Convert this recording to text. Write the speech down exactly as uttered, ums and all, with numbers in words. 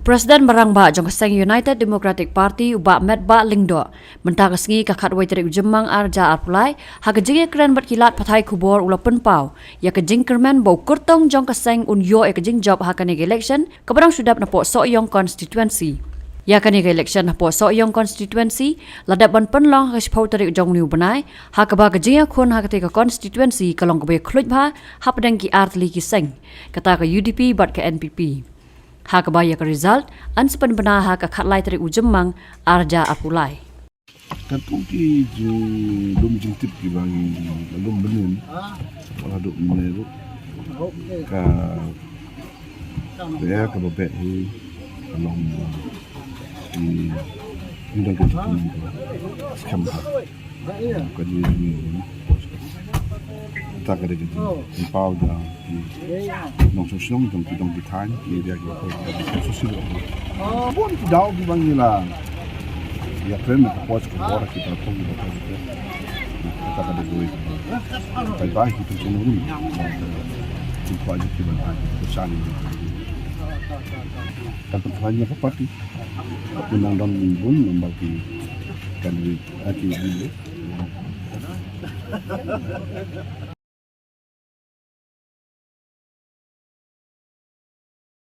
President ba rangbah jong ka seng United Democratic Party, u Bah Metbah Lyngdoh, mynta ka sngi ka khatwei tarik u Jymmang arhajar arphew lai, ha ka jingïakren bad ki lad pathai khubor u la pynpaw ïa ka jingkyrmen ba u kyrtong jong ka seng un ïoh ïa ka jingjop ha kane ka election kaba dang shu dep napoh Sohiong constituency. Ïa kane ka election hapoh Sohiong constituency la dep ban pynlong ha ka shiphew tarik jong une u bnai, ha kaba ka jingïakhun ha katei ka constituency ka long kaba ïakhluit bha hapdeng ki artylli ki seng, kata ka U D P bad ka N P P. Ha kaba ïa ka result yn sa pynbna ha ka khatlai tarik u Jymmang arhajar arphew lai. Katkum ki jinglum jingtip kiba ngi la lum mynnin, wat haduh mynne ruh, ka beh kaba beh hi ka long, uh, ki, ngi don ka jingkyrmen kaba skhem bha. Ka dei ka jingkyrmen, kata ka dei ka jingpynpaw jong ki nongshong shnong, jong ki, jong ki thaiñ, ki area kiba pher, ki sosiew. Bun ki daw kiba ngi la ïakren na ka por sha ka por, kiba pher, kiba pher, kiba pher. Kata ka dei kawei ka paidbah, ki pynshong ruh, ki kwah jingkyrmen, ki pynshong ruh. Kan pynshong ïa ka party. Ka pynang don bun namar ki candidate, ah, ki M L A.